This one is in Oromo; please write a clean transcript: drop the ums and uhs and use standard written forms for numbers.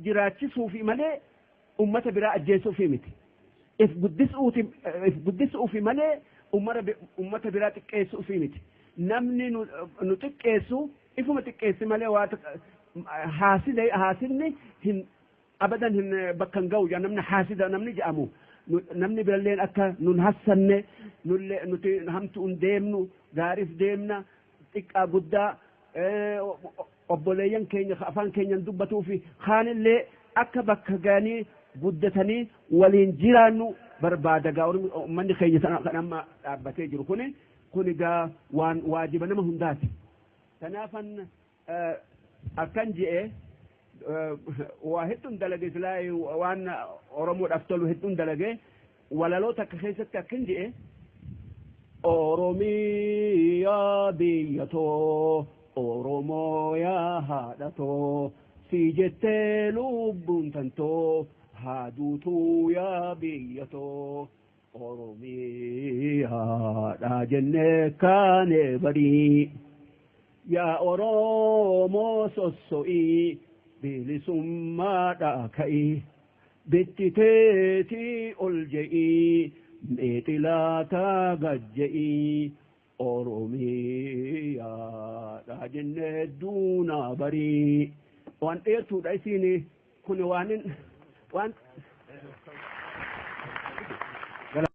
jiraachisuufi malee ummata biraa ajjeesuufi miti. If guddisuufi malee ummata biraa xiqqeessuufi miti. Namni nu xiqqeessu ifuma xiqqeessi malee waa haasidni hin abadan hin bakka hin ga'u. Namni haasida namni jedhamu, namni biralleen akka nun hassanne, nullee nuti hamtu hin deemnu, gaariif deemna. Xiqqaa guddaa, obboleeyyan keenya afaan keenyan dubbatuu fi kaanillee akka bakka ga'anii guddatanii waliin jiraannu barbaada. Gaa uummanni keenya kan amma dhaabbatee jiru kuni gaa waan waajiba nama hundaati. Kanaafan akkan je'e, waa hedduun dalage, silaa waan Oromoodhaaf tolu hedduun dalage. Walaloo takka keessatti akkan je'e: Oromiyaa biyya too, Oromoo yaa haadha too, si jettee lubbuun tantoo haa duutuu yaa biyya too, Oromiyaadha jennee kaane barii, yaa Oromoo sosso'ii, bilisummaadha ka'ii, bittiteetii ol je'ii, meexilaataa gad je'ii, Oromiyaadha jennee duunaa barii. Waan dheertuudha isiin kun, waan waan